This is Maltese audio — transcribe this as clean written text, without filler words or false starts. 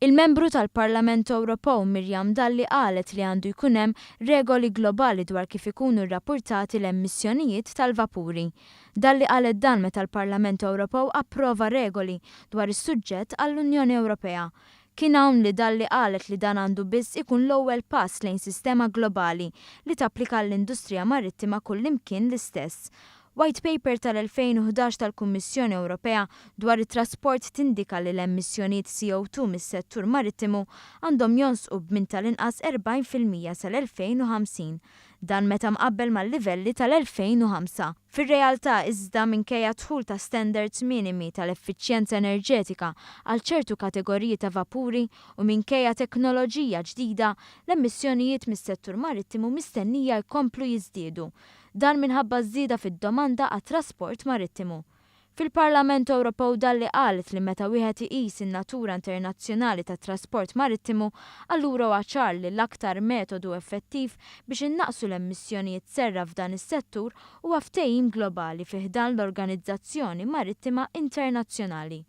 Il-Membru tal-Parlament Ewropew Miriam Dalli qalet li għandu jkun hemm regoli globali dwar kif ikunu rrappurtati l-emissjonijiet tal-vapuri. Dalli qalet dan meta l-Parlament Ewropew approva regoli dwar is-suġġett għall-Unjoni Ewropea. Kien hawn li Dalli qalet li dan għandu biss ikun l-ewwel pass lejn sistema globali li tapplika għall-industrija marittima kullimkien l-istess. White Paper tal-2011 tal-Kummissjoni Ewropea dwar it-trasport tindika li l-emissjonijiet CO2 mis-settur marittimu għandhom jonqsu b'minn tal-inqas 40% sal-2050. Dan meta mqabbel mal-livelli tal-2005. Fir-realtà iżda, minkejja d-dħul ta' standards minimi tal-effiċjenza enerġetika għal ċertu kategoriji ta' vapuri u minkejja teknoloġija ġdida, l-emissjonijiet mis-settur marittimu mistennija jkomplu jiżdiedu. Dan minħabba ż-żieda fid-domanda għat-trasport marittimu. Fil-Parlament Ewropew Dalli qalet li meta wieħed iqis in-natura internazzjonali tat-trasport marittimu, allura huwa ċar li l-aktar metodu effettiv biex innaqqsu l-emissjonijiet serra f'dan is-settur huwa ftehim globali fi ħdan l-Organizzazzjoni Marittima Internazzjonali.